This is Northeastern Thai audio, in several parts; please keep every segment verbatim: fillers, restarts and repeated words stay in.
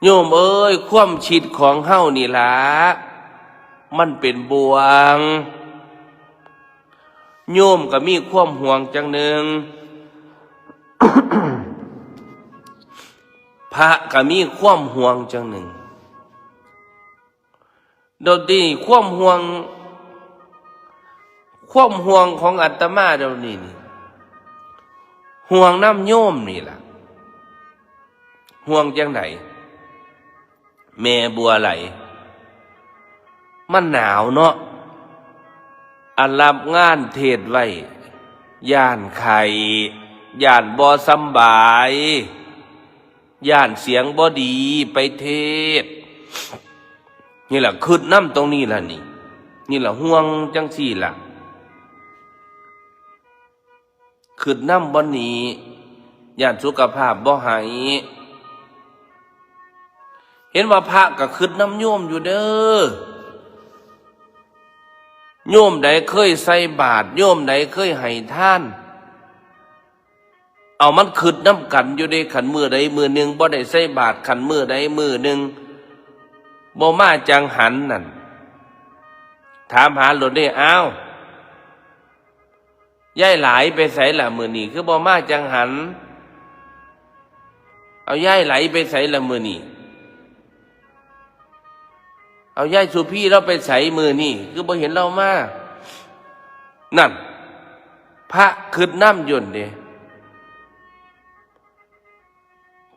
โยมเอ้ย ความคิดของเฮานี่ล่ะ มันเป็นบ่วง โยมก็มีความห่วงจังหนึ่ง พระก็มีความห่วงจังหนึ่ง เดี๋ยวนี้ความห่วง ความห่วงของอาตมาเดี๋ยวนี้นี่ ห่วงนำโยมนี่ล่ะ ห่วงจังใด แม่บัวไหล มันหนาวเนาะ อันรับงานเทศน์ไว้ ย้านไข้ ย้านบ่สำบาย ย้านเสียงบ่ดีไปเทศน์ นี่ล่ะ คิดนำตรงนี้ล่ะนี่ นี่ล่ะ ห่วงจังซี่ล่ะ คิดนำบ่หนี ย้านสุขภาพบ่ไหว เห็นว่าพระก็คิดนำโยมอยู่เด้อ โยมใดเคยใส่บาตร โยมใดเคยให้ทาน เอามันคิดนำกันอยู่เด้ คันมื้อใดมื้อหนึ่งบ่ได้ใส่บาตร คันมื้อใดมื้อหนึ่งบ่มาจังหันนั่น ถามหาโลดเด้ อ้าว ยายหลายไปไสล่ะมื้อนี้ คือบ่มาจังหัน เอายายไหลไปไสล่ะมื้อนี้ เอายายสุพีลาวไปไสมื้อนี้ คือบ่เห็นลาวมา นั่น พระคิดนำอยู่หั่นเด้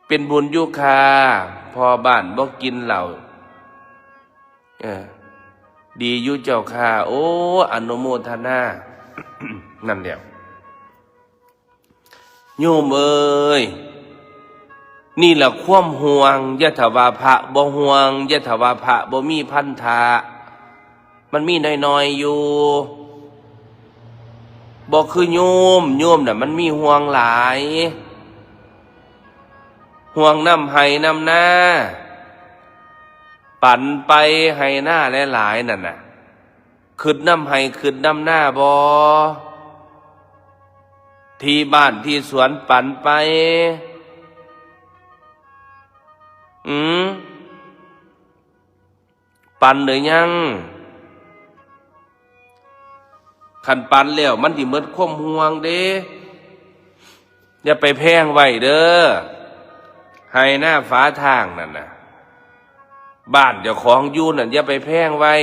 เป็นบุญอยู่ค่ะ พ่อบ้านบ่กินเหล้า เออ ดีอยู่เจ้าค่ะ โอ้ อนุโมทนา นั่นแหละ โยมเอ้ย นี่ล่ะความห่วง อย่าถาว่าพระบ่ห่วง อย่าถาว่าพระบ่มีพันธะ มันมีน้อยๆอยู่ บ่คือโยม โยมน่ะมันมีห่วงหลาย ห่วงนำไฮ่นำนา ปันไปไฮ่นาหลายๆนั่นน่ะ คิดนำไฮ่คิดนำนาบ่ ที่บ้านที่สวนปันไป อืม ปันหรือยัง คันปันแล้วมันสิหมดความห่วงเด้ อย่าไปแพงไว้เด้อ ไฮ่นาฝาทางนั่นน่ะ บ้านเจ้าของอยู่นั่นอย่าไปแพงไว้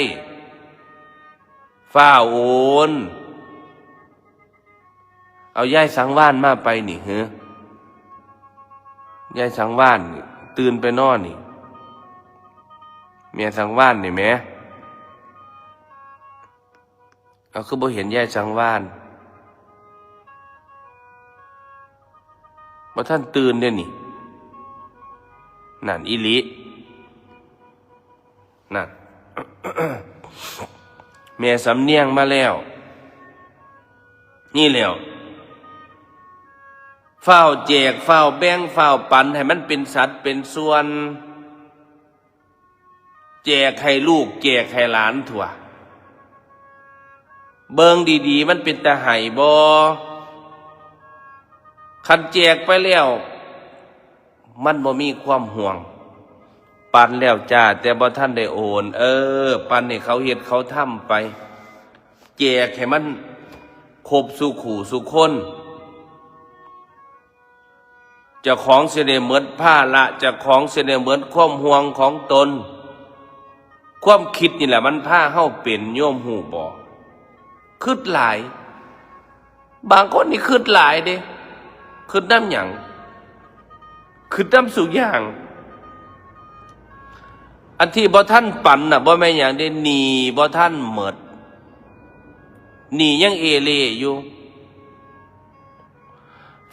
ฟ้าวโอน เอายายสังวาลมาไปนี่หือ ยายสังวาลนี่ ตื่นไปนอนนี่ แม่สังวาลนี่แหม เอาคือบ่เห็นยายสังวาล บ่ทันตื่นเด้นี่ นั่นอีหลี นั่น แม่สำเนียงมาแล้ว นี่แล้ว ฟ้าวแจก ฟ้าวแบ่ง ฟ้าวปัน ให้มันเป็นสัดเป็นส่วน แจกให้ลูก แจกให้หลานทั่ว เบิ่งดีๆ มันเป็นตาไห้บ่ คันแจกไปแล้ว มันบ่มีความห่วง ปันแล้วจ้า แต่บ่ทันได้โอน เออ ปันให้เขาเฮ็ดเขาทำไป แจกให้มันครบสู่คู่สู่คน เจ้าของสิได้หมดภาระ เจ้าของสิได้หมดความห่วงของตน ความคิดนี่แหละมันพาเฮาเป็น โยมฮู้บ่ คิดหลาย บางคนนี่คิดหลายเด้ คิดนำหยัง คิดนำซุอย่าง อันที่บ่ทันปันน่ะ บ่แม่นหยังเด้ หนี้บ่ทันหมด หนี้ยังเอเล่อยู่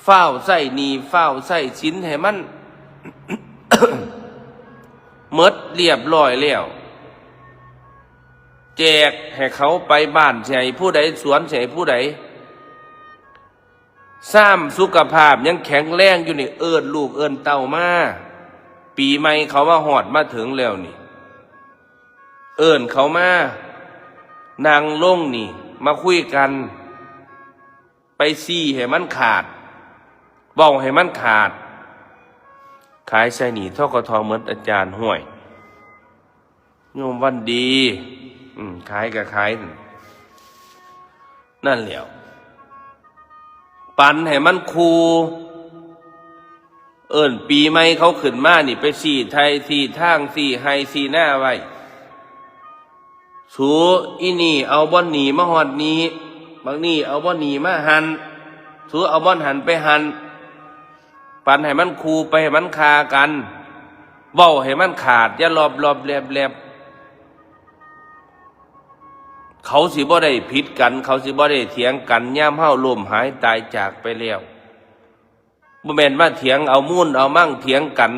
ฟ้าวใช้หนี้ ฟ้าวใช้สินให้มัน หมดเรียบร้อยแล้ว แจกให้เขาไป บ้านสิให้ผู้ใด สวนสิให้ผู้ใด ซ้ำสุขภาพยังแข็งแรงอยู่นี่ เอิ้นลูกเอิ้นเต้ามา ปีใหม่เขามาฮอดมาถึงแล้วนี่ เอิ้นเขามา นั่งลงนี่ มาคุยกัน ไปซี้ให้มันขาด เว้าให้มันขาด ขายใส่หนี้ ธ.ก.ถ. หมด อาจารย์ ห้วย โยมวันดี อืม ขายก็ขาย นั่นแหล้ว ปันให้มันคู่ เอิ้นปีใหม่เขาขึ้นมานี่ ไปซี้ไฮ่ซี้ทาง ซี้ไฮ่ซี้นาไว้ สูอีนี่เอาบ่อนนี่มาฮอดนี่ บักนี่เอาบ่อนนี่มาหั่น สูเอาบ่อนหั่นไปหั่น ปันให้มันคู่ไป ให้มันฆ่ากัน เว้าให้มันขาด อย่าลอบลอบแลบแลบ เขาสิบ่ได้ผิดกัน เขาสิบ่ได้เถียงกัน ยามเฮาล้มหายตายจากไปแล้ว บ่แม่นมาเถียงเอามูลเอามั่งเถียงกัน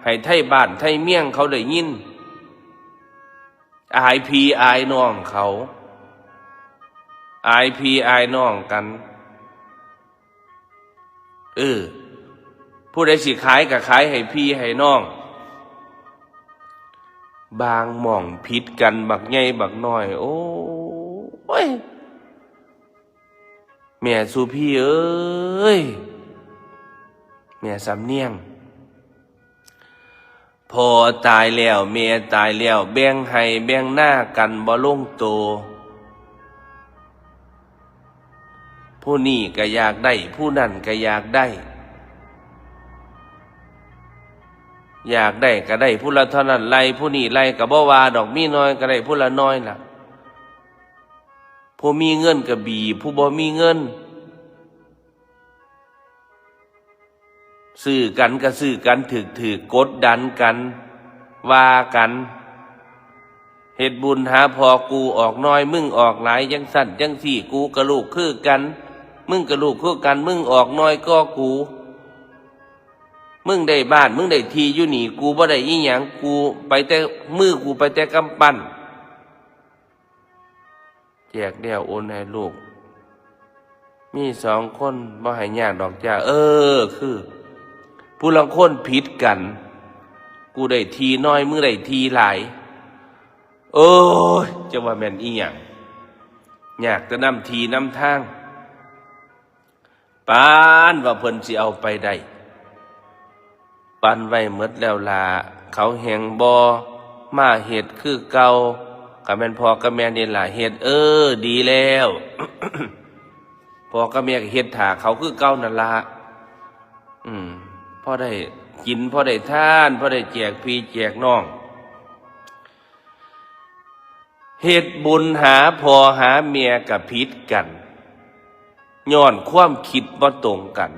ให้ไทบ้านไทเมืองเขาได้ยิน อายพี่อายน้องเขา อายพี่อายน้องกัน เออ ผู้ใดสิขายก็ขายให้พี่ให้น้อง บางหม่องผิดกันบักใหญ่บักน้อย โอ้ย แม่สุพีเอ้ย แม่สำเนียง พ่อตายแล้ว แม่ตายแล้ว แบ่งไฮ่แบ่งนากันบ่ลงโต ผู้นี้ก็อยากได้ ผู้นั้นก็อยากได้ อยากได้ก็ได้ผู้ละเท่านั้น ไล่ผู้นี้ไล่ก็บ่ว่าดอก มีน้อยก็ได้ผู้ละน้อยล่ะ ผู้มีเงินก็บีบผู้บ่มีเงิน ซื้อกันก็ซื้อกันถืกๆ กดดันกัน ว่ากัน เฮ็ดบุญหาพ่อกูออกน้อย มึงออกหลาย จั่งซั้นจั่งซี้ กูก็ลูกคือกัน มึงก็ลูกคือกัน มึงออกน้อยกว่ากู มึงได้บ้าน มึงได้ที่อยู่นี่ กูบ่ได้อิหยัง กูไปแต่ มือกูไปแต่กำปั้น แจกแล้วโอนให้ลูก มีสองคนบ่ให้ยากดอกจ้า เออ คือ ผู้ลางคนผิดกัน กูได้ที่น้อย มึงได้ที่หลาย โอ้ย จะว่าแม่นอีหยัง ยากแต่นำที่นำทาง ปานว่าเพิ่นสิเอาไปได้ ปันไว้หมดแล้วล่ะ เขาแฮ่งบ่มาเฮ็ดคือเก่า ก็แม่นพ่อกับแม่นี่ล่ะเฮ็ด เออ ดีแล้ว พ่อกับแม่ก็เฮ็ดท่าเขาคือเก่านั่นล่ะ อืม พอได้กิน พอได้ทาน พอได้แจกพี่แจกน้อง เฮ็ดบุญหาพ่อหาแม่ก็ผิดกัน ย้อนความคิดบ่ตรงกัน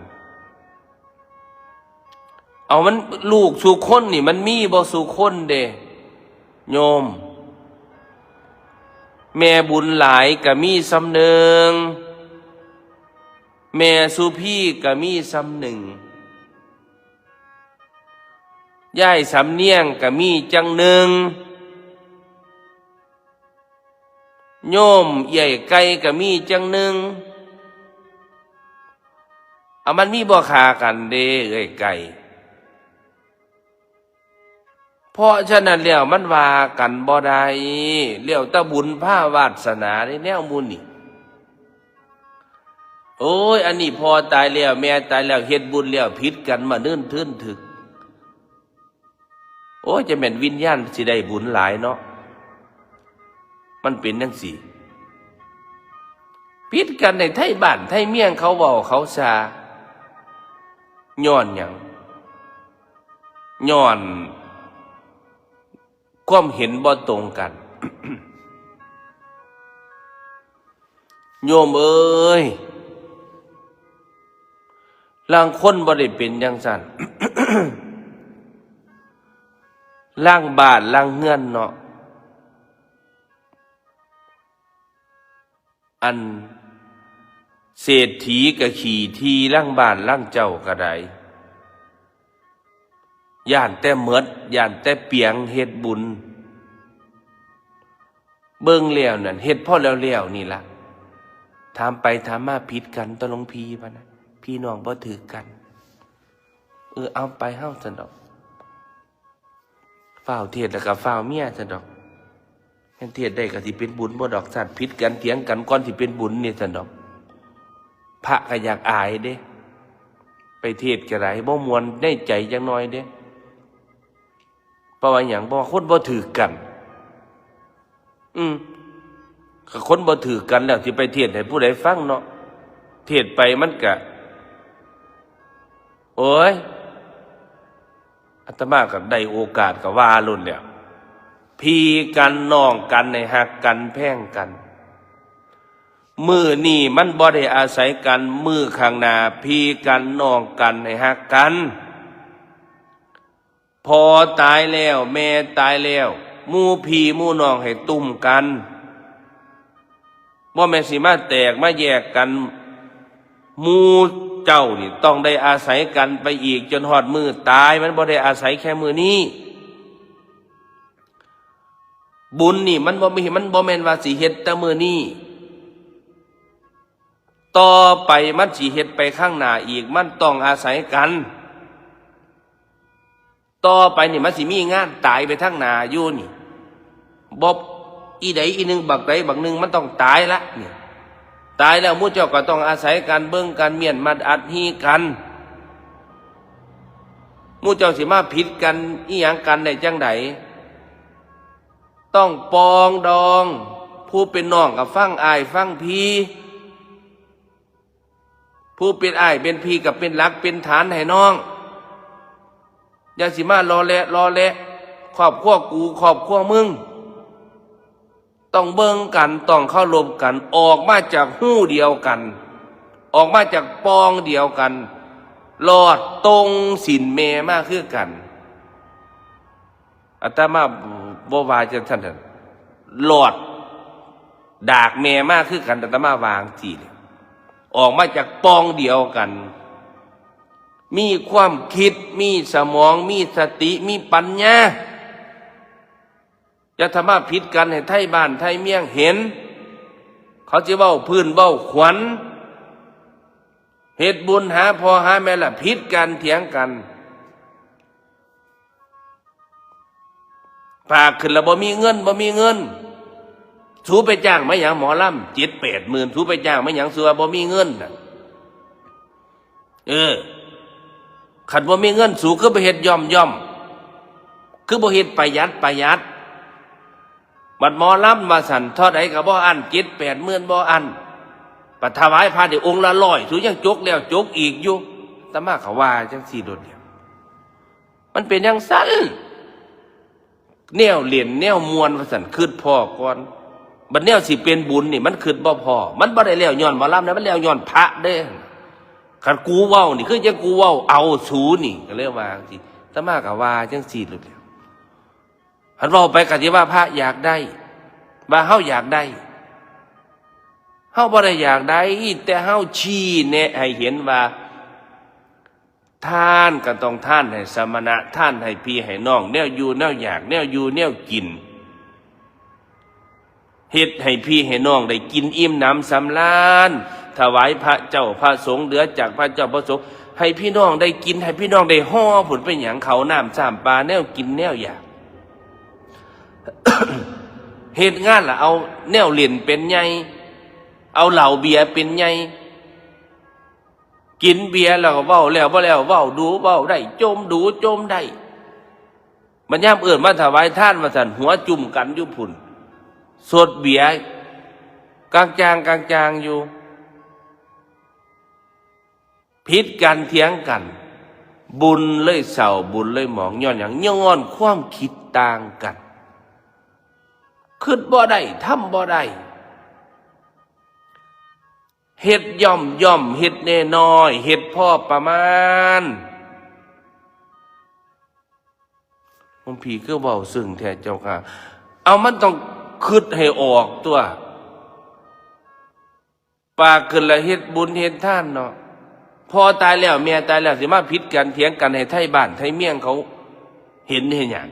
เอามัน ลูกสู่คนนี่มันมีบ่สู่คนเด้ โยม แม่บุญหลายก็มีส่ำหนึ่ง แม่สุพีก็มีส่ำหนึ่ง ยายสำเนียงก็มีจั่งหนึ่ง โยมเอื้อยไก่ก็มีจั่งหนึ่ง เอามันมีบ่ฆ่ากันเด้ เอื้อยไก่ เพราะฉะนั้นแล้วมันว่ากันบ่ได้ แล้วแต่บุญพาวาสนาเด้แนวหมู่นี่ โอ้ย อันนี้พ่อตายแล้ว แม่ตายแล้ว เฮ็ดบุญแล้ว ผิดกันมาเนิ่นเทินถึก โอ้ย จะแม่นวิญญาณสิได้บุญหลายเนาะ มันเป็นจั่งซี้ ผิดกันในไทบ้านไทเมืองเขาเว้าเขาซา ย้อนหยัง ย้อนความเห็นบ่ตรงกัน โยมเอ้ย ลางคนบ่ได้เป็นจั่งซั้น ลางบ้านลางเฮือนเนาะ อันเศรษฐีก็ขี้ถี่ ลางบ้านลางเจ้าก็ได้ ย้านแต่หมด ย้านแต่เปียงเฮ็ดบุญ เบิ่งแล้วนั่น เฮ็ดพอแล้วๆ นี่ล่ะ ถามไปถามมาผิดกันตั๊วหลวงพี่ พะนะ พี่น้องบ่ถืกกัน เออ เอาไปเฮาซั่นดอก ฟ้าวเทศน์แล้วก็ฟ้าวเมียซั่นดอก แม่นเทศน์ได้ก็สิเป็นบุญบ่ดอก ซั้นผิดกันเถียงกันก่อนสิเป็นบุญนี่ซั่นดอก พระก็อยากอายเด้ ไปเทศน์ก็ได้ บ่ม่วนในใจจักหน่อยเด้ เพราะว่าหยัง เพราะว่าคนบ่ถือกัน อืม ก็คนบ่ถือกันแล้วสิไปเทศน์ให้ผู้ใดฟังเนาะ เทศน์ไปมันก็ โอ้ย อาตมาก็ได้โอกาสก็ว่าโลดแหล้ว พี่กันน้องกันให้ฮักกันแพงกัน มื้อนี้มันบ่ได้อาศัยกัน มื้อข้างหน้าพี่กันน้องกันให้ฮักกัน พ่อตายแล้ว แม่ตายแล้ว หมู่พี่หมู่น้องให้ตุ้มกัน บ่แม่นสิมาแตกมาแยกกัน หมู่เจ้านี่ต้องได้อาศัยกันไปอีกจนฮอดมื้อตาย มันบ่ได้อาศัยแค่มื้อนี้ บุญนี่มันบ่มี มันบ่แม่นว่าสิเฮ็ดแต่มื้อนี้ ต่อไปมันสิเฮ็ดไปข้างหน้าอีก มันต้องอาศัยกัน ต่อไปนี่มันสิมีงานตายไปทางหน้าอยู่นี่ บ่ อีใดอีหนึ่ง บักใดบักหนึ่งมันต้องตายละนี่ ตายแล้วหมู่เจ้าก็ต้องอาศัยกัน เบิ่งกัน เมี้ยนมัดอัดฮีกัน หมู่เจ้าสิมาผิดกันอีหยังกันได้จั่งใด ต้องปรองดอง ผู้เป็นน้องก็ฟังอ้ายฟังพี่ ผู้เป็นอ้ายเป็นพี่ก็เป็นหลักเป็นฐานให้น้อง อย่าสิมาลอแหละลอแหละ ครอบครัวกูครอบครัวมึง ต้องเบิ่งกัน ต้องเคารพกัน ออกมาจากฮูเดียวกัน ออกมาจากปรองเดียวกัน รอดตรงศีลแม่มาคือกัน อาตมาบ่ว่าจั่งซั่นเด้อ รอดดากแม่มาคือกัน อาตมาวาจั่งซี้เลย ออกมาจากปรองเดียวกัน มีความคิด มีสมอง มีสติ มีปัญญา อย่าทำมาผิดกันให้ไทบ้านไทเมืองเห็น เขาสิเว้าพื้นเว้าขวัญ เฮ็ดบุญหาพ่อหาแม่ละผิดกันเถียงกัน ปากขึ้นแล้วบ่มีเงิน บ่มีเงิน สูไปจ้างมาหยังหมอลำ เจ็ดแปดหมื่น สูไปจ้างมาหยัง สูว่าบ่มีเงินน่ะ เออ คันบ่มีเงิน สูคือบ่เฮ็ดย่อมย่อม คือบ่เฮ็ดประหยัดประหยัด บัดหมอลำว่าซั่น เท่าใดก็บ่อั้น เจ็ดแปดหมื่นบ่อั้น บัดถวายพระได้องค์ละร้อย สูยังจกแล้วจกอีกอยู่ อาตมาก็ว่าจั่งซี้โลดเดียว มันเป็นจั่งซั้น แนวเล่นแนวม่วนว่าซั่น คิดพ้อก่อน บัดแนวสิเป็นบุญนี่มันคิดบ่พ้อ มันบ่ได้แล้วย้อนหมอลำนะ มันแล้วย้อนพระเด้ คันกูเว้านี่คือจั่งกูเว้าเอาสูนี่ ก็เลยว่าจั่งซี้ อาตมาก็ว่าจั่งซี้โลดแหล้ว คันเว้าไปก็สิว่าพระอยากได้ ว่าเฮาอยากได้ เฮาบ่ได้อยากได้ แต่เฮาชี้แนะให้เห็นว่า ทานก็ต้องทานให้สมณะ ทานให้พี่ให้น้อง แนวอยู่แนวอยาก แนวอยู่แนวกิน เฮ็ดให้พี่ให้น้องได้กินอิ่มหนำสำราญ ถวายพระเจ้าพระสงฆ์ เหลือจากพระเจ้าพระสงฆ์ ให้พี่น้องได้กิน ให้พี่น้องได้ห่อพุ้น เป็นหยัง ข้าวน้ำซ้ำปลา แนวกินแนวอยาก เฮ็ดงานละเอาแนวเล่นเป็นใหญ่ เอาเหล้าเบียร์เป็นใหญ่ กินเบียร์แล้วก็เว้าแล้วบ่แล้ว เว้าดูเว้าได้ จ่มดูจ่มได้ บัดยามเอิ้นมาถวายทานว่าซั่น หัวจุ่มกันอยู่พุ้น สดเบียร์ กลางจางกลางจางอยู่ ผิดกันเถียงกัน บุญเลยเศร้า บุญเลยหมอง ย้อนหยัง ย้อนความคิดต่างกัน คิดบ่ได้ ทำบ่ได้ เฮ็ดย่อมย่อม เฮ็ดน้อยๆ เฮ็ดพอประมาณ หลวงพี่คือเว้าซึ้งแท้เจ้าค่ะ เอามันต้องคิดให้ออกตั๊ว ปากขึ้นแล้วเฮ็ดบุญเฮ็ดทานเนาะ พ่อตายแล้วแม่ตายแล้วสิมาผิดกันเถียงกันให้ไทบ้านไทเมืองเขาเห็นเฮ็ดหยัง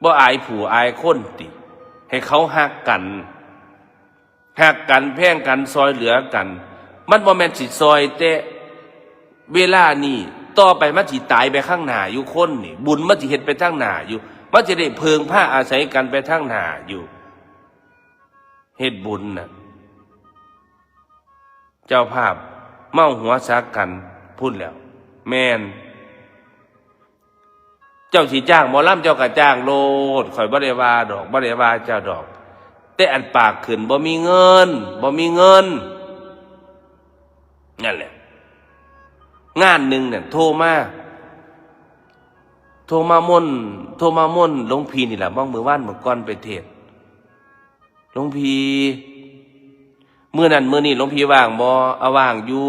บ่อายผู้อายคนติ ให้เขาฮักกัน ฮักกันแพงกันซอยเหลือกัน มันบ่แม่นสิซอยแต่เวลานี้ ต่อไปมันสิตายไปข้างหน้าอยู่คนนี่ บุญมันสิเฮ็ดไปทางหน้าอยู่ มันสิได้เพิ่งพาอาศัยกันไปทางหน้าอยู่ เฮ็ดบุญน่ะ เจ้าภาพเมาหัวสักกันพุ้นแล้ว แม่น เจ้าสิจ้างหมอลำเจ้าก็จ้างโลด ข่อยบ่ได้ว่าดอก บ่ได้ว่าเจ้าดอก แต่อันปากขึ้นบ่มีเงิน บ่มีเงิน นั่นแหละ งานหนึ่งเนี่ยโทรมา โทรมาม่วน โทรมาม่วนหลวงพี่นี่แหละ มองมื้อวานมื้อก่อนไปเทศน์ หลวงพี่ มื้อนั้นมื้อนี้หลวงพี่ว่างบ่ เอา ว่างอยู่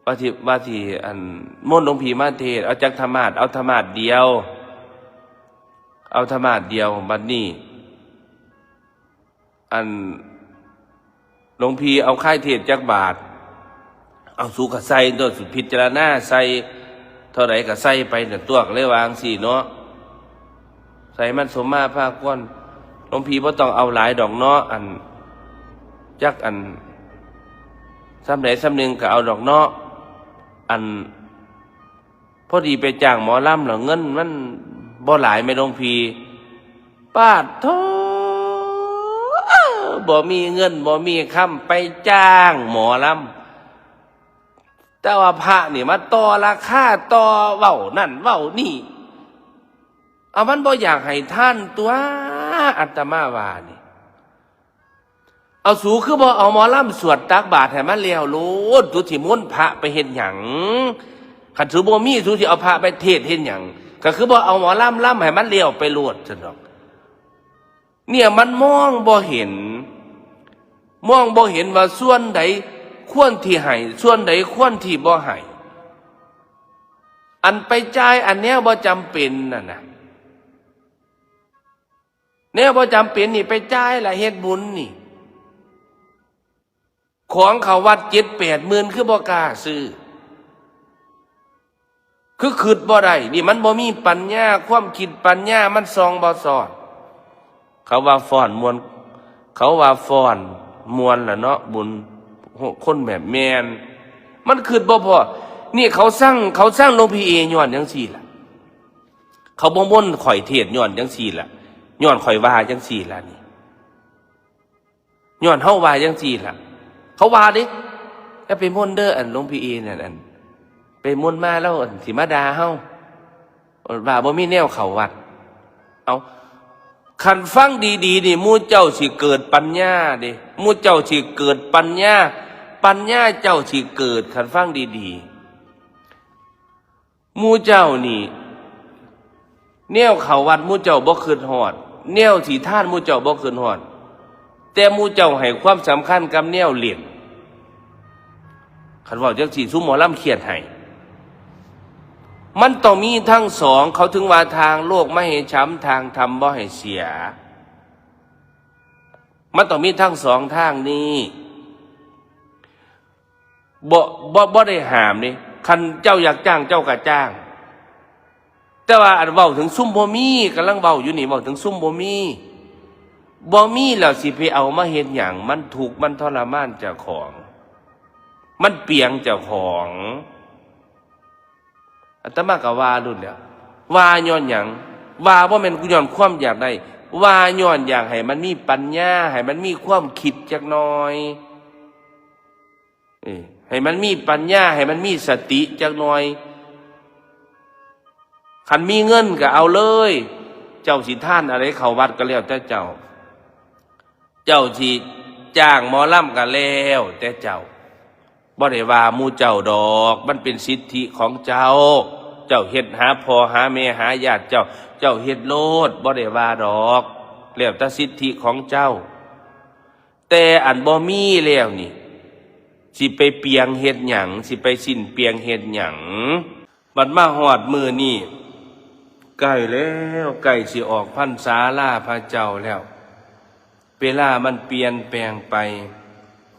ว่าสิ ว่าสิ อัน ม่วนหลวงพี่มาเทศน์ เอาจักธรรมาสน์ เอาธรรมาสน์เดียว เอาธรรมาสน์เดียว บัดนี้ อัน หลวงพี่เอาคายเทศน์จักบาท เอาสูก็ใส่ตัว สูพิจารณาใส่ เท่าใดก็ใส่ไปนั่นตัว ก็เลยว่าจั่งซี้เนาะ ใส่มันสมมาพาควร หลวงพี่บ่ต้องเอาหลายดอกเนาะ อัน จักอัน ส่ำใดส่ำหนึ่งก็เอาดอกเนาะ อัน พอดีไปจ้างหมอลำแล้วเงินมันบ่หลายแม่หลวงพี่ ปาดโธ่ บ่มีเงินบ่มีคำไปจ้างหมอลำ แต่ว่าพระนี่มาต่อราคา ต่อเว้านั่นเว้านี่ เอา มันบ่อยากให้ทานตัว อาตมาว่านี่ เอา สูคือบ่เอาหมอลำสวดตักบาตรให้มันแล้วโลด สูสิมนต์พระไปเฮ็ดหยัง คันสูบ่มี สูสิเอาพระไปเทศน์เฮ็ดหยัง ก็คือบ่เอาหมอลำลำให้มันแล้วไปโลดซั่นดอก เนี่ยมันมองบ่เห็น มองบ่เห็นว่าส่วนใดควรที่ให้ ส่วนใดควรที่บ่ให้ อันไปจ่ายอันแนวบ่จำเป็นนั่นน่ะ แนวบ่จำเป็นนี่ไปจ่ายละเฮ็ดบุญนี่ ของเข้าวัดเจ็ดแปดหมื่น คือบ่กล้าซื้อ คือคิดบ่ได้ นี่มันบ่มีปัญญา ความคิดปัญญามันส่องบ่สอด เขาว่าฟ้อนม่วน เขาว่าฟ้อนม่วนล่ะเนาะ บุญ คนแบบแม่น มันคิดบ่พอ นี่เขาซัง เขาซังหลวงพี่เอย้อนจั่งซี้ล่ะ เขาบ่มนต์ข่อยเทศน์ย้อนจั่งซี้ล่ะ ย้อนข่อยว่าจั่งซี้ล่ะนี่ ย้อนเฮาว่าจั่งซี้ล่ะ เขาว่าเด้ อย่าไปมนต์เด้อ อันหลวงพี่เอนั่น อัน ไปมนต์มาแล้ว อัน สิมาด่าเฮา ว่าบ่มีแนวเข้าวัด เอา คันฟังดีๆ นี่ หมู่เจ้าสิเกิดปัญญาเด้ หมู่เจ้าสิเกิดปัญญา ปัญญาเจ้าสิเกิด คันฟังดีๆ หมู่เจ้านี่ แนวเข้าวัดหมู่เจ้าบ่คิดฮอด แนวสิทานหมู่เจ้าบ่คิดฮอด แต่หมู่เจ้าให้ความสำคัญกับแนวเล่น คันเว้าจั่งซี้ ซุมหมอลำเครียดให้ มันต้องมีทั้งสอง เขาถึงว่าทางโลกไม่ให้ช้ำ ทางธรรมบ่ให้เสีย มันต้องมีทั้งสองทางนี้ บ่ บ่ บ่ได้ห้ามนี่ คันเจ้าอยากจ้างเจ้าก็จ้าง แต่ว่าอันเว้าถึงซุมบ่มี กำลังเว้าอยู่นี่ เว้าถึงซุมบ่มี บ่มีแล้วสิไปเอามาเฮ็ดหยัง มันทุกข์มันทรมานเจ้าของ มันเปียงเจ้าของ อาตมาก็ว่าโลดแหล้ว ว่าย้อนหยัง ว่าบ่แม่นย้อนความอยากได้ ว่าย้อนอยากให้มันมีปัญญา ให้มันมีความคิดจักหน่อย เออ ให้มันมีปัญญา ให้มันมีสติจักหน่อย คันมีเงินก็เอาเลย เจ้าสิทานอะไรเข้าวัดก็แล้วแต่เจ้า เจ้าสิจ้างหมอลำก็แล้วแต่เจ้า บ่ได้ว่าหมู่เจ้าดอก มันเป็นสิทธิของเจ้า เจ้าเฮ็ดหาพ่อหาแม่หาญาติเจ้า เจ้าเฮ็ดโลด บ่ได้ว่าดอก แล้วแต่สิทธิของเจ้า แต่อันบ่มีแล้วนี่ สิไปเปียงเฮ็ดหยัง สิไปสิ้นเปียงเฮ็ดหยัง บัดมาฮอดมื้อนี้ ใกล้แล้ว ใกล้สิออกพรรษาลาพระเจ้าแล้ว เวลามันเปลี่ยนแปลงไป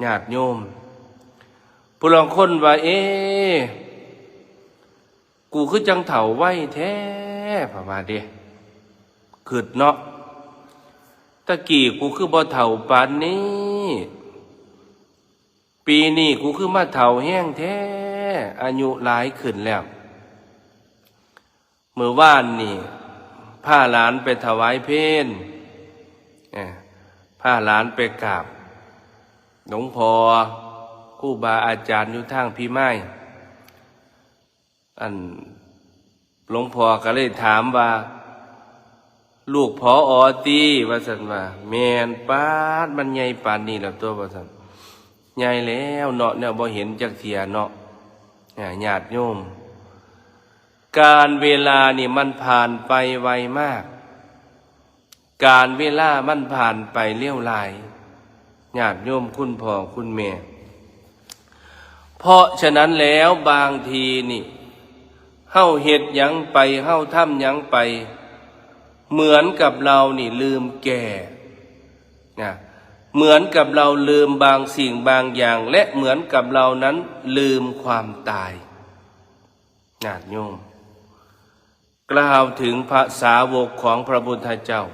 ญาติโยม ผู้ลางคนว่า เอ๊ะ กูคือจั่งเฒ่าไวแท้พะว่าเด้ คิดเนาะ ตะกี้กูคือบ่เฒ่าปานนี้ ปีนี้กูคือมาเฒ่าแฮงแท้ อายุหลายขึ้นแล้ว มื้อวานนี่ พาหลานไปถวายเพล เอ้อ พาหลานไปกราบหลวงพ่อ ครูบาอาจารย์อยู่ทางพิมาย อัน หลวงพ่อก็เลยถามว่า ลูกผอ.อ.ติ ว่าซั่นว่า แม่น ปาด มันใหญ่ปานนี้แล้วตัว ว่าซั่น ใหญ่แล้วเนาะ แนวบ่เห็นจักเทื่อเนาะ อ่า ญาติโยม การเวลานี่มันผ่านไปไวมาก การเวลามันผ่านไปเร็วหลาย ญาติโยมคุณพ่อคุณแม่ เพราะฉะนั้นแล้วบางทีนี่ เฮาเฮ็ดหยังไป เฮาทำหยังไป เหมือนกับเรานี่ลืมแก่ นะ เหมือนกับเราลืมบางสิ่งบางอย่าง และเหมือนกับเรานั้นลืมความตาย ญาติโยม กล่าวถึงพระสาวกของพระพุทธเจ้า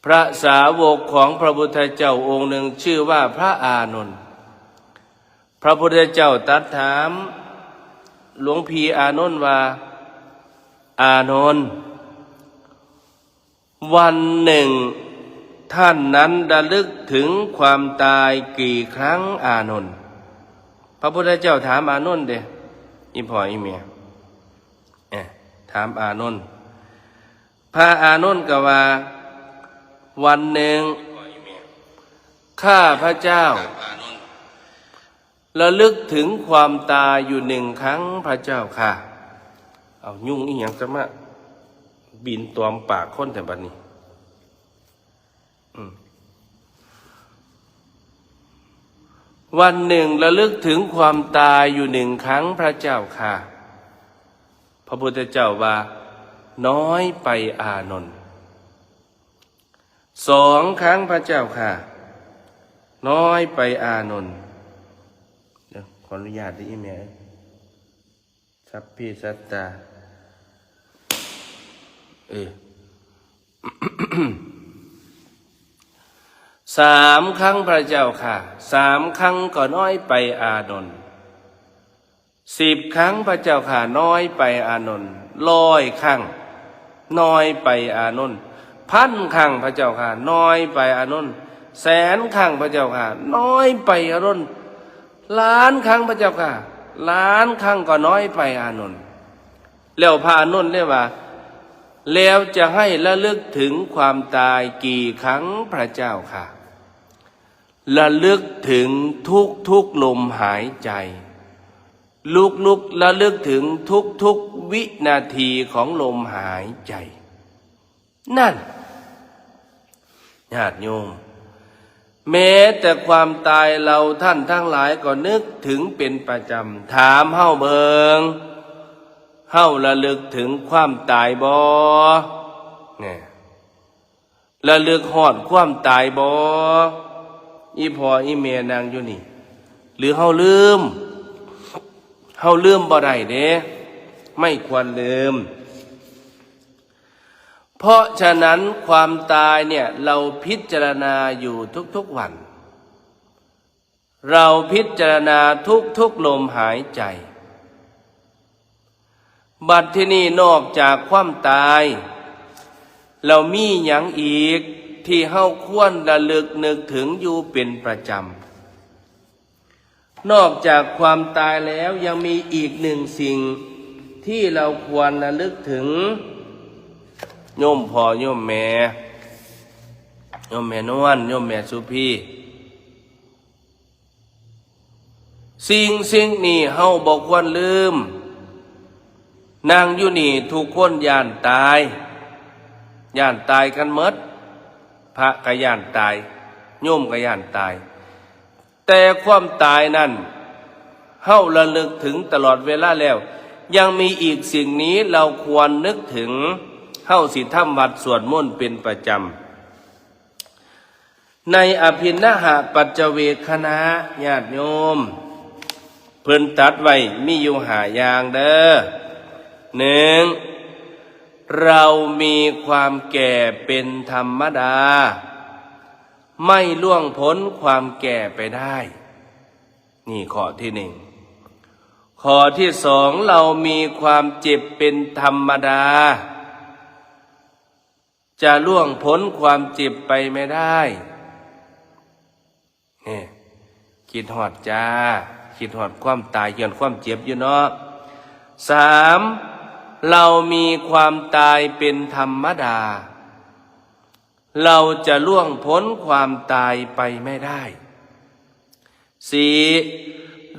พระสาวกของพระพุทธเจ้าองค์หนึ่งชื่อว่าพระอานนท์ พระพุทธเจ้าตรัสถามหลวงพี่อานนท์ว่า อานนท์ วันหนึ่งท่านนั้นระลึกถึงความตายกี่ครั้ง อานนท์ พระพุทธเจ้าถามอานนท์เด้ อีพ่ออีแม่ เอ๊ะ ถามอานนท์ พระอานนท์ก็ว่า วันหนึ่ง ข้าพระเจ้า ระลึกถึงความตายอยู่หนึ่งครั้งพระเจ้าค่ะ เอายุงอีหยังจะมาบินตอมปากคนแต่บัดนี้ อืม วันหนึ่งระลึกถึงความตายอยู่หนึ่งครั้งพระเจ้าค่ะ พระพุทธเจ้าว่า น้อยไปอานนท์ สองครั้งพระเจ้าค่ะ น้อยไปอานนท์ เดี๋ยวขออนุญาตได้อีเมล สัพเพสัตตา เออ สามครั้งพระเจ้าค่ะ สามครั้งก็น้อยไปอานนท์ สิบครั้งพระเจ้าค่ะ น้อยไปอานนท์ ร้อยครั้ง น้อยไปอานนท์ พันครั้งพระเจ้าค่ะ น้อยไปอานนท์ แสนครั้งพระเจ้าค่ะ น้อยไปอานนท์ ล้านครั้งพระเจ้าค่ะ ล้านครั้งก็น้อยไปอานนท์ แล้วพระอานนท์เลยว่า แล้วจะให้ระลึกถึงความตายกี่ครั้งพระเจ้าค่ะ ระลึกถึงทุกๆลมหายใจ ลุกๆ ระลึกถึงทุกๆวินาทีของลมหายใจ นั่น ญาติโยม แม้แต่ความตายเราท่านทั้งหลายก็นึกถึงเป็นประจำ ถามเฮาเบิง เฮาระลึกถึงความตายบ่ เนี่ย ระลึกฮอดความตายบ่ อีพ่ออีแม่นั่งอยู่นี่ หรือเฮาลืม เฮาลืมบ่ได้เด้ ไม่ควรลืม เพราะฉะนั้นความตายเนี่ย เราพิจารณาอยู่ทุกๆวัน เราพิจารณาทุกๆลมหายใจ บัดทีนี้นอกจากความตาย เรามีหยังอีกที่เฮาควรระลึกนึกถึงอยู่เป็นประจำ นอกจากความตายแล้วยังมีอีกหนึ่งสิ่งที่เราควรระลึกถึง โยมพ่อโยมแม่ โยมแม่นวล โยมแม่สุพี สิ่งสิ่งนี้เฮาบ่ควรลืม นั่งอยู่นี่ทุกคนย้านตาย ย้านตายกันหมด พระก็ย้านตาย โยมก็ย้านตาย แต่ความตายนั้น เฮาระลึกถึงตลอดเวลาแล้ว ยังมีอีกสิ่งนี้เราควรนึกถึง เฮาสิทำวัตรสวดมนต์เป็นประจำ ในอภิณหปัจจเวกขณะ ญาติโยม เพิ่นตรัสไว้มีอยู่ห้าอย่างเด้อ หนึ่ง เรามีความแก่เป็นธรรมดา ไม่ล่วงพ้นความแก่ไปได้ นี่ข้อที่หนึ่ง ข้อที่สอง เรามีความเจ็บเป็นธรรมดา จะล่วงพ้นความเจ็บไปไม่ได้ นี่ คิดฮอดจ้า คิดฮอดความตาย ย้อนความเจ็บอยู่เนาะ สาม เรามีความตายเป็นธรรมดา เราจะล่วงพ้นความตายไปไม่ได้ สี่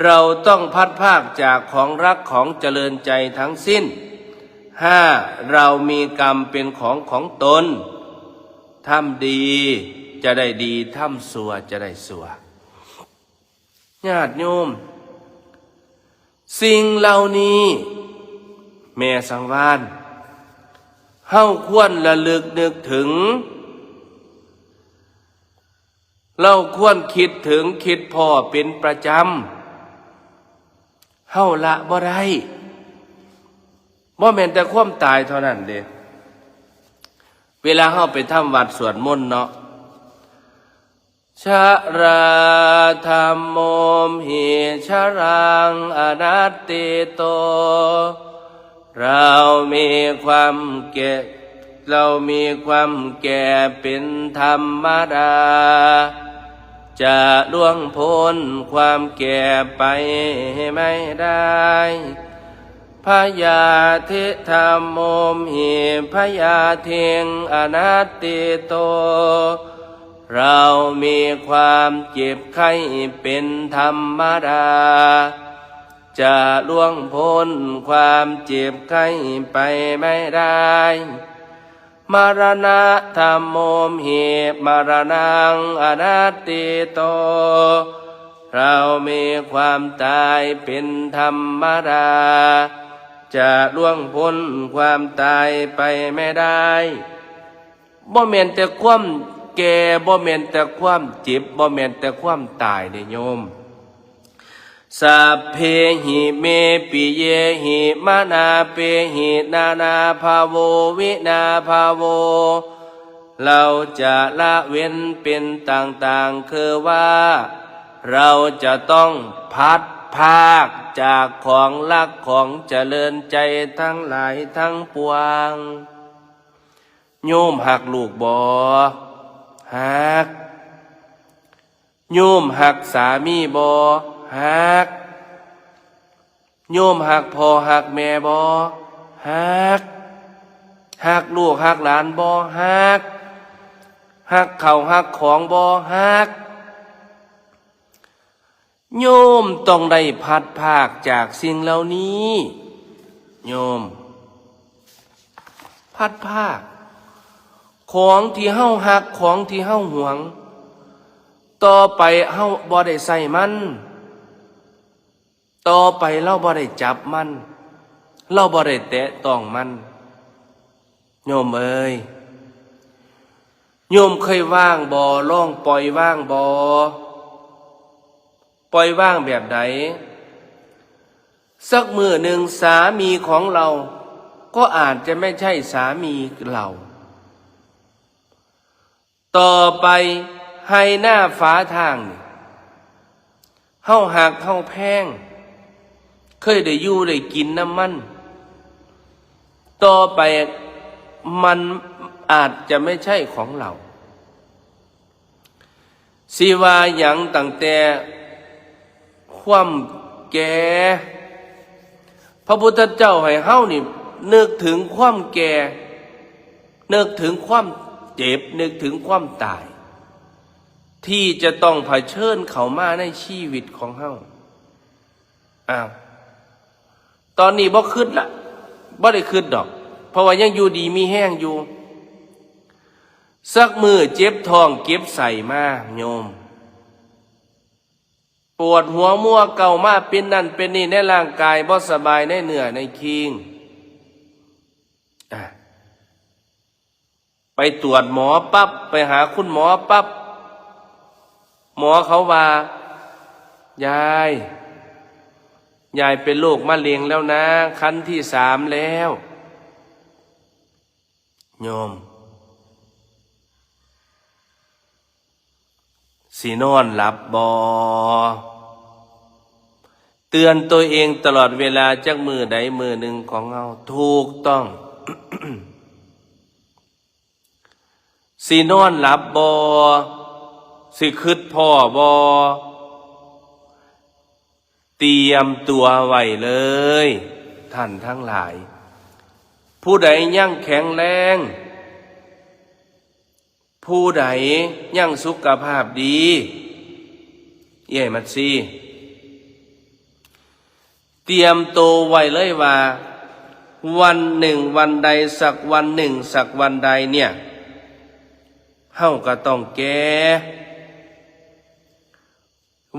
เราต้องพลัดพรากจากของรักของเจริญใจทั้งสิ้น ห้า เรามีกรรมเป็นของของตน ทำดีจะได้ดี ทำชั่วจะได้ชั่ว ญาติโยม สิ่งเหล่านี้ แม่สังวาล เฮาควรระลึกนึกถึง เราควรคิดถึงคิดพ้อเป็นประจำ เฮาละบ่ได้ บ่แม่นแต่ความตายเท่านั้นเด้ เวลาเฮาไปทำวัตรสวดมนต์เนาะ ชราธัมโมมหิ ชรังอนัตติโต เรามีความแก่ เรามีความแก่เป็นธรรมดา จะล่วงพ้นความแก่ไปไม่ได้ พยาธิธัมโมมหิ พยาธิงอนัตติโต เรามีความเจ็บไข้เป็นธรรมดา จะล่วงพ้นความเจ็บไข้ไปไม่ได้ มรณะธัมโมมหิ มรณังอนัตติโต เรามีความตายเป็นธรรมดา จะล่วงพ้นความตายไปไม่ได้ บ่แม่นแต่ความแก่ บ่แม่นแต่ความเจ็บ บ่แม่นแต่ความตายเด้โยม สัพเพหิเมปิเยหิมนาเปหินานาภาโววินาภาโว เราจะละเว้นเป็นต่างๆ คือว่า เราจะต้องพลัดพรากจากของรักของเจริญใจทั้งหลายทั้งปวง โยมฮักลูกบ่ ฮัก โยมฮักสามีบ่ ฮัก โยมฮักพ่อฮักแม่บ่ ฮัก ฮักลูกฮักหลานบ่ ฮัก ฮักข้าวฮักของบ่ ฮัก โยมต้องได้พลัดพรากจากสิ่งเหล่านี้ โยม พลัดพราก ของที่เฮาฮัก ของที่เฮาหวง ต่อไปเฮาบ่ได้ใช้มัน ต่อไปเราบ่ได้จับมัน เราบ่ได้แตะต้องมัน โยมเอ้ย โยมเคยวางบ่ ลองปล่อยวางบ่ ปล่อยวางแบบใด สักมื้อหนึ่งสามีของเรา ก็อาจจะไม่ใช่สามีเรา ต่อไปไฮ่นาฝาทางนี่ เฮาฮักเฮาแพง เคยได้อยู่ได้กินนำมัน ต่อไปมันอาจจะไม่ใช่ของเรา สิว่าหยังตั้งแต่ความแก่ พระพุทธเจ้าให้เฮานี่นึกถึงความแก่ นึกถึงความเจ็บ นึกถึงความตาย ที่จะต้องเผชิญเข้ามาในชีวิตของเฮา อ้าว ตอนนี้บ่คิดละ บ่ได้คิดดอก เพราะว่ายังอยู่ดีมีแฮงอยู่ สักมื้อเจ็บท้องเจ็บไส้มาโยม ปวดหัวมัวเก่ามา เป็นนั่นเป็นนี่ในร่างกาย บ่สบายในเนื้อในคิง อ่ะ ไปตรวจหมอปั๊บ ไปหาคุณหมอปั๊บ หมอเขาว่า ยาย ยายเป็นโรคมะเร็งแล้วนะ ขั้นที่สามแล้ว โยม สินอนหลับบ่ เตือนตัวเองตลอดเวลา จักมื้อใดมื้อหนึ่งของเฮา ถูกต้อง สินอนหลับบ่ สิคิดพ้อบ่ เตรียมตัวไว้เลย ท่านทั้งหลาย ผู้ใดยังแข็งแรง ผู้ใดยังสุขภาพดี เอ้ยมัดซี เตรียมตัวไว้เลยว่า วันหนึ่งวันใดสักวันหนึ่งสักวันใดเนี่ย เฮาก็ต้องแก่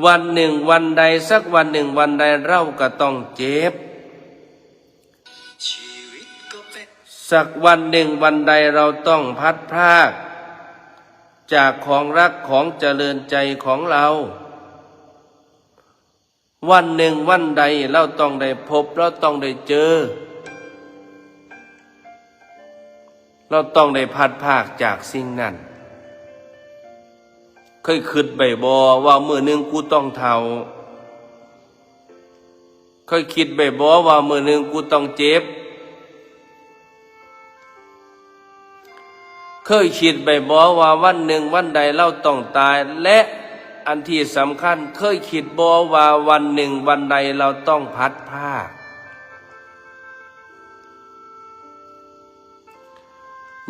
วันหนึ่งวันใดสักวันหนึ่งวันใดเราก็ต้องเจ็บ สักวันหนึ่งวันใดเราต้องพลัดพราก จากของรักของเจริญใจของเรา วันหนึ่งวันใดเราต้องได้พบ เราต้องได้เจอ เราต้องได้พลัดพรากจากสิ่งนั้น เคยคิดไว้บ่ว่ามื้อหนึ่งกูต้องเฒ่า เคยคิดไว้บ่ว่ามื้อหนึ่งกูต้องเจ็บ เคยคิดไว้บ่ว่าวันหนึ่งวันใดเราต้องตาย และอันที่สำคัญ เคยคิดบ่ว่าวันหนึ่งวันใดเราต้องพลัดพราก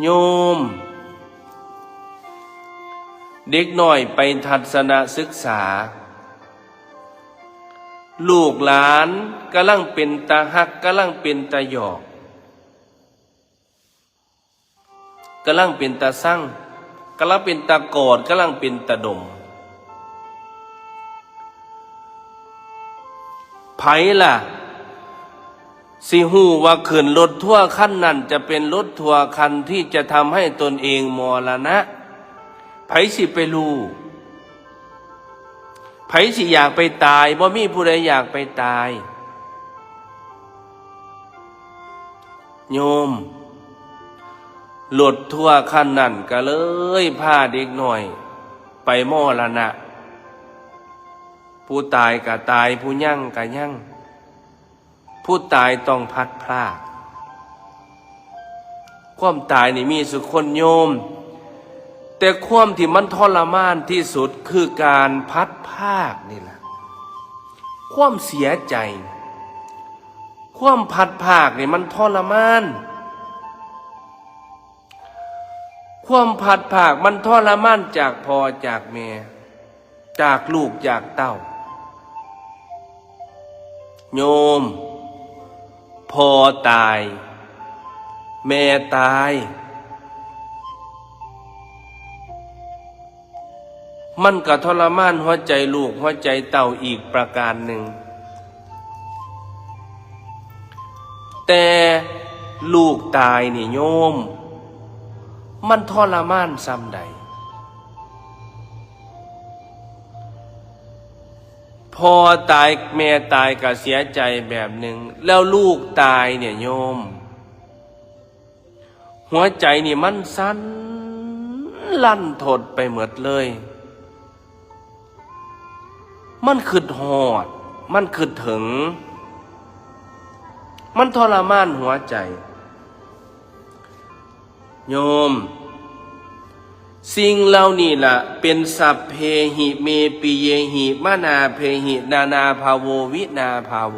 โยม เด็กน้อยไปทัศนศึกษา ลูกหลานกำลังเป็นตาฮัก กำลังเป็นตาหยอก กำลังเป็นตาซัง กำลังเป็นตากอด กำลังเป็นตาดม ไผล่ะ สิฮู้ว่าขึ้นรถทัวร์คันนั้นจะเป็นรถทัวร์คันที่จะทำให้ตนเองมรณะ ไผสิไปรู้ ไผสิอยากไปตาย บ่มีผู้ใดอยากไปตาย โยม รถทัวร์คันนั้นก็เลยพาเด็กน้อยไปมรณะ ผู้ตายก็ตาย ผู้ยังก็ยัง ผู้ตายต้องพลัดพราก ความตายนี่มีสู่คนโยม แต่ความที่มันทรมานที่สุดคือการพลัดพรากนี่แหละ ความเสียใจ ความพลัดพรากนี่มันทรมาน ความพลัดพรากมันทรมานจากพ่อจากแม่ จากลูกจากเต้า โยม พ่อตาย แม่ตาย มันก็ทรมานหัวใจลูกหัวใจเต้าอีกประการหนึ่ง แต่ลูกตายนี่โยม มันทรมานส่ำใด พ่อตายแม่ตายก็เสียใจแบบหนึ่ง แล้วลูกตายเนี่ยโยม หัวใจนี่มันสั่นลั่นทดไปหมดเลย มันคิดฮอด มันคิดถึง มันทรมานหัวใจ โยม สิ่งเหล่านี้ล่ะ เป็นสัพเพหิ เมปิเยหิ มนาเพหิ นานาภาโว วินาภาโว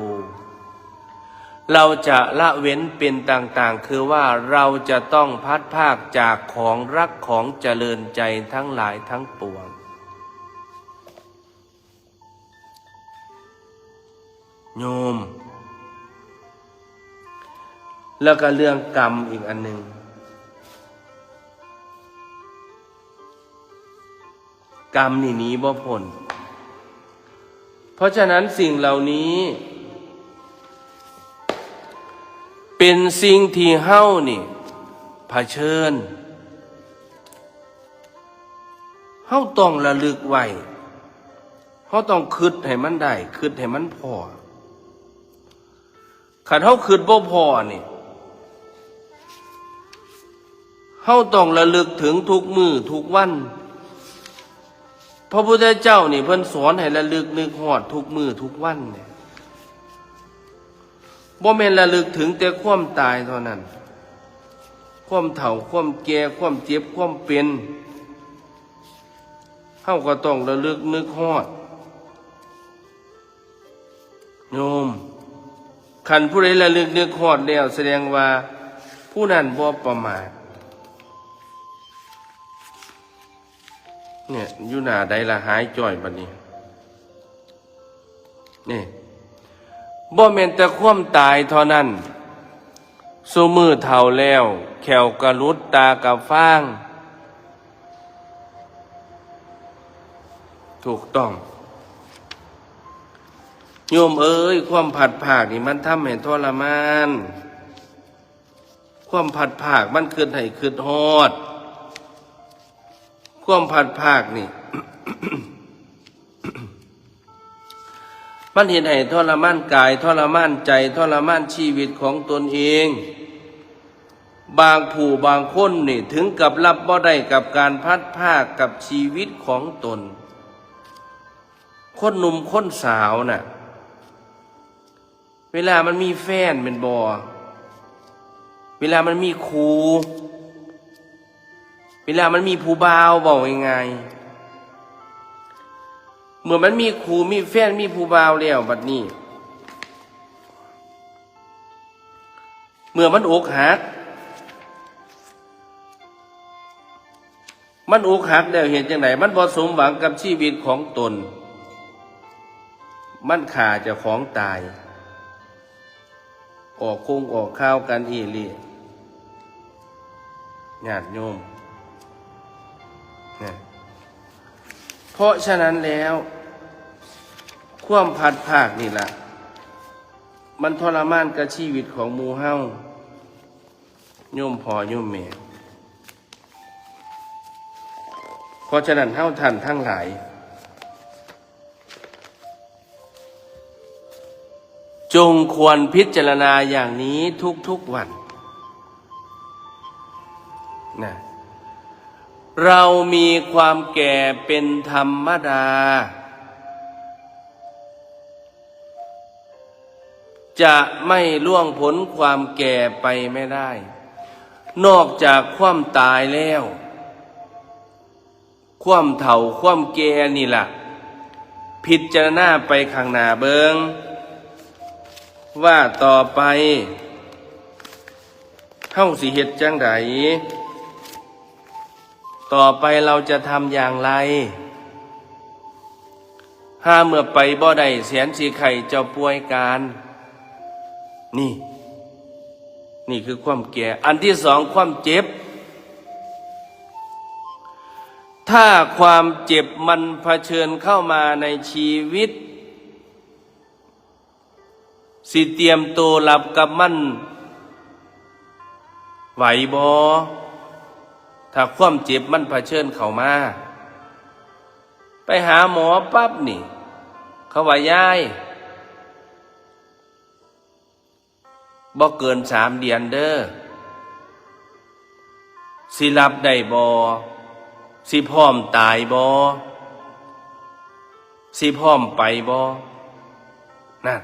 เราจะละเว้นเป็นต่างๆ คือว่าเราจะต้องพลัดพรากจากของรักของเจริญใจทั้งหลายทั้งปวง โยม แล้วก็เรื่องกรรมอีกอันหนึ่ง กรรมนี่หนีบ่พ้น เพราะฉะนั้นสิ่งเหล่านี้ เป็นสิ่งที่เฮานี่เผชิญ เฮาต้องระลึกไว้ เฮาต้องคิดให้มันได้ คิดให้มันพ้อ คันเฮาคิดบ่พ้อนี่ เฮาต้องระลึกถึงทุกมื้อทุกวัน พระพุทธเจ้านี่เพิ่นสอนให้ระลึกนึกฮอดทุกมื้อทุกวันเนี่ย บ่แม่นระลึกถึงแต่ความตายเท่านั้น ความเฒ่า ความแก่ ความเจ็บ ความเป็น เฮาก็ต้องระลึกนึกฮอด โยม คันผู้ใดระลึกนึกฮอดแล้ว แสดงว่า ผู้นั้นบ่ประมาท เนี่ย อยู่หน้าใดล่ะ หายจ้อยบัดนี้ นี่ บ่แม่นแต่ความตายเท่านั้น ซุมื้อเฒ่าแล้ว แข้วกะหลุด ตากะฟาง ถูกต้อง โยมเอ๋ย ความพลัดพรากนี่มันทำให้ทรมาน ความพลัดพรากมันคิดให้คิดฮอด ความพลัดพรากนี่ มันเฮ็ดให้ทรมานกาย ทรมานใจ ทรมานชีวิตของตนเอง บางผู้บางคนนี่ถึงกับรับบ่ได้กับการพลัดพรากกับชีวิตของตน คนหนุ่มคนสาวน่ะ เวลามันมีแฟนแม่นบ่ เวลามันมีคู่ เวลามันมีผู้บ่าว เว้าง่ายๆ เมื่อมันมีคู่มีแฟนมีผู้บ่าวแล้วบัดนี้ เมื่อมันอกหัก มันอกหักแล้วเฮ็ดจั่งใด มันบ่สมหวังกับชีวิตของตน มันฆ่าเจ้าของตาย ออกคงออกข่าวกันอีหลี ญาติโยม นะ เพราะฉะนั้นแล้ว ความพลัดพรากนี่ล่ะ มันทรมานกับชีวิตของหมู่เฮา โยมพ่อโยมแม่ เพราะฉะนั้นเฮาท่านทั้งหลาย จงควรพิจารณาอย่างนี้ทุกๆวัน นะ เรามีความแก่เป็นธรรมดา จะไม่ล่วงพ้นความแก่ไปไม่ได้ นอกจากความตายแล้ว ความเฒ่าความแก่นี่ล่ะ พิจารณาไปข้างหน้าเบิ่ง ว่าต่อไป เฮาสิเฮ็ดจั่งใด ต่อไปเราจะทำอย่างไร หาเมื่อไปบ่ได้ แสนสิไข้เจ้าป่วยการ นี่ นี่คือความแก่ อันที่สอง ความเจ็บ ถ้าความเจ็บมันเผชิญเข้ามาในชีวิต สิเตรียมตัวรับกับมันไหวบ่ ถ้าความเจ็บมันเผชิญเข้ามา ไปหาหมอปั๊บนี่ เขาว่า ยาย บ่เกินสามเดือนเด้อ สิรับได้บ่ สิพร้อมตายบ่ สิพร้อมไปบ่ นั่น